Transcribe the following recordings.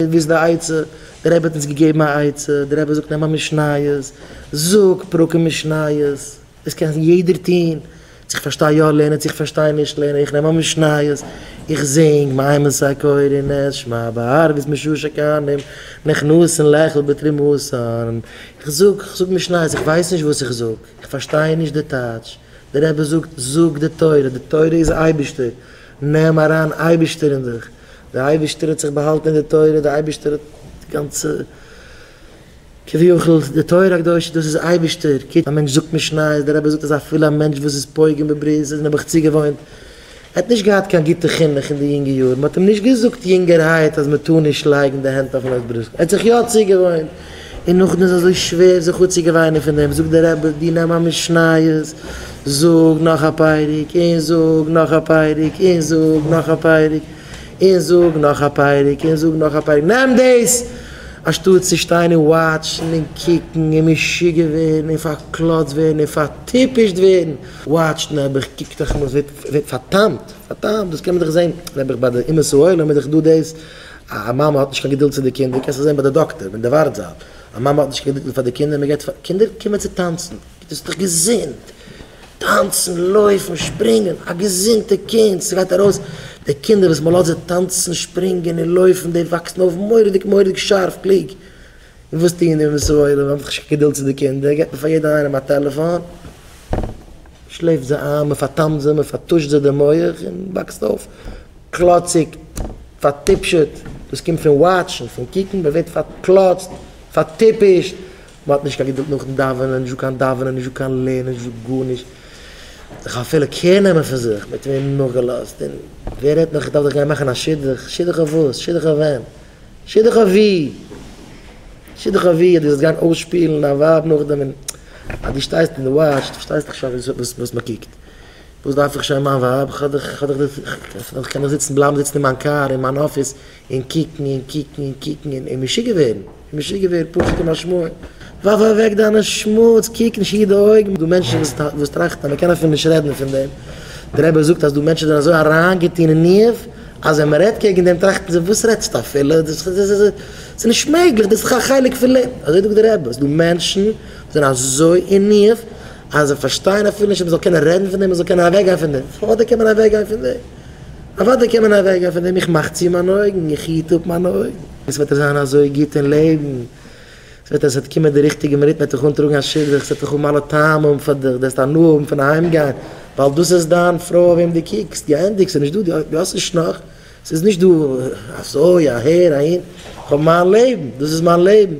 וואס איז די עצה? דער רבי האט אונז געגעבן א עצה, דער רבי זאגט נעם א משניות, זאג פרקים משניות, דאס קען יעדער טון, צו איך פארשטיי יא לערנען צו איך פארשטיי נישט לערנען, איך נעם א משניות, איך זינג, מאימתי קורין את שמע בערבית משעה שהכהנים נכנסין לאכול בתרומתן, איך זאג, איך זאג משניות, איך ווייס נישט וואס איך זאג, איך פארשטיי נישט די טייטש, דער רבי זאגט, זאג די תורה, די תורה איז אייבערשטער, נעם אריין אייבערשטער אין דיך, דער אייבערשטער האט זיך באהאלטן אין די תורה, דער אייבערשטער האט די גאנצע כביכול די תורה הקדושה דאס איז אייבערשטער, קוק א מענטש זאגט משניות, דער רבי זאגט אז אפילו א מענטש וואס איז פוגם בברית איז נעבעך צוגעוואוינט, ער האט נישט געהאט קיין גוטע חינוך אין די יונגע יארן, מען האט אים נישט געזאגט יונגערהייט אז מען טאר נישט לייגן די הענט אויפן אות ברית, ער האט זיך יא צוגעוואוינט, און נאכדעם איז אזוי שווער זיך אפצוגעוויינען פון דעם, זאגט דער רבי דו נעם א משניות, זאג נאך א פרק, און זאג נאך א פרק, און זאג נאך א פרק, און זאג נאך א פרק, און זאג נאך א פרק, נעם דאס! אנשטאט צו שטיין און וואטשן און קוקן און משוגע ווערן און פארקלאצט ווערן און פארטיפשט ווערן, וואטשט נעבעך, קוקט דאך מען ווערט פארטאמט, פארטאמט, דאס קען מען דאך זען, נעבעך ביי די אומות העולם איז דאך דא דאס, א מאמע האט נישט קיין געדולד צו די קינדער, קענסט עס זען ביי די דאקטער אין די ווארט זאל, א מאמע האט נישט קיין געדולד פאר די קינדער, מען געבט פאר, קינדער קומען צו טאנצן, דאס איז דאך געזונט, טאנצן, לויפן, שפרינגען, א געזונטע קינד, ס'גייט ארויס, די קינדער וואס מ'לאזט זיי טאנצן, שפרינגען און לויפן, די וואקסן אויף מורא'דיג מורא'דיג שארף, קלוג. און וואס טוען די אומות העולם, האבן זיך נישט קיין געדולד צו די קינדער, געבט מען פאר יעדער איינעם א טעלעפאן, שלעפט זיי איין, מען פארטאמט זיי, מען פארטושט זיי די מח, און וואקסט אויף קלאציג, פארטיפשעט, דאס קומט פון וואטשן, פון קוקן, מען ווערט פארקלאצט, פארטיפשט, מען האט נישט קיין געדולד נאכן דאווענען, נישט דא קיין דאווענען, נישט דא קיין לערנען, נישט דא גארנישט, זיך אפילו קער נעמען פון זיך, מען האט ווערן נאכגעלאזט, און ווער רעדט נאך איך דארף דאך גיין מאכן א שידוך, שידוך אויף וואס? שידוך אויף ווען? שידוך אויף ווי? שידוך אויף ווי? אז דו זאלסט גיין אויסשפילן דיין ווייב נאכדעם און אז דו שטייסט און דו וואטשסט פארשטייסט דאך שוין וואס מען קוקט. וואס דארף איך שוין מיין ווייב? איך האב דאך איך האב דאך איך קען דאך זיצן בלייבן זיצן אין מיין קאר אין מיין אפיס און קוקן און קוקן און קוקן און משוגע ווערן און משוגע ווערן פשוט כמשמעו. ווארף אוועק דיינע שמוץ, קוק נישט היט די אויגן. דא מענטשן וואס טראכטן אז מען קען אפילו נישט רעדן פון דעם. דער רבי זאגט אז דא מענטשן זענען אזוי אריינגעטון אין ניאוף אז ווען מען רעדט קעגן דעם טראכטן זיי וואס רעדסטו אפילו? ס'איז נישט מעגליך, דאס איז דאך א חלק פון לעבן. אזוי זאגט דער רבי, ס'איז דא מענטשן וואס זענען אזוי אין ניאוף אז זיי פארשטייען אפילו נישט אז מען זאל קענען רעדן פון דעם, מען זאל קענען אוועקגיין פון דעם. אוודאי קען מען אוועקגיין פון דעם. אוודאי קען מען אוועקגיין פון דעם, איך מאך צו מיינע אויגן, איך היט אפ מיינע אויגן. עס וועט דיר זיין אזוי גוט אין לעבן. עס וועט עס וועט קומען די ריכטיגע מינוט, מען וועט דיך אנטראגן א שידוך, עס וועט דיך האבן אלע טעמים פאר דיך, דו וועסט הנאה האבן פון אהיים גיין, ווייל דאס איז דיין פרוי אויף וועם דו קוקסט, געענדיגט, ס'איז נישט דא, דו האסט נישט נאך, ס'איז נישט דא אזוי, אהער, אהין, איך האב מיין לעבן, דאס איז מיין לעבן,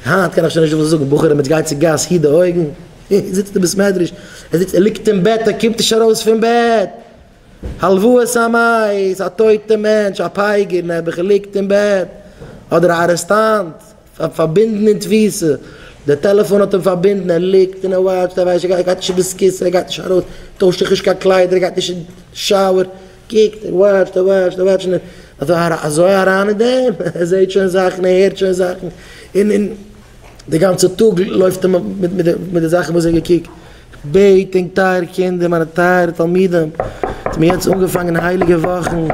היינט קען איך שוין נישט וואס זאגן, בחורים יעצט גייט צו גאס, היט די אויגן, ער זיצט אין בית מדרש, ער זיצט, ער ליגט אין בעט, ער קומט נישט ארויס פון בעט, הלוואת המת, א טויטע מענטש, א פגר נעבעך, ער ליגט אין בעט, אדער א ארעסטאנט, פארבינדן אין תפיסה, די טעלעפאן האט אים פארבינדן, ער ליגט און ער וואטשט, ער ווייסט, ער גייט נישט אין בית הכסא, ער גייט נישט ארויס, טוישט זיך נישט קיין קליידער, ער גייט נישט אין shower, קוקט, ער וואטשט, ער וואטשט, ער וואטשט, און אזוי אריין אין דעם, ער זעט שוין זאכן, ער הערט שוין זאכן, און און די גאנצע טאג לויפט ער מיט די זאכן וואס ער האט געקוקט. כ'בעט ענק טייערע קינדער, מיינע טייערע תלמידים, ס'האט מיר יעצט אנגעפאנגען הייליגע וואכן,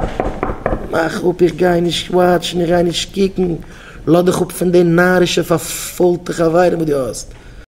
מאך אפ איך גיי נישט וואטשן, איך גיי נישט קוקן, לאז דיך אפ פון די נארישע פארפוילטע חברים וואס דו האסט.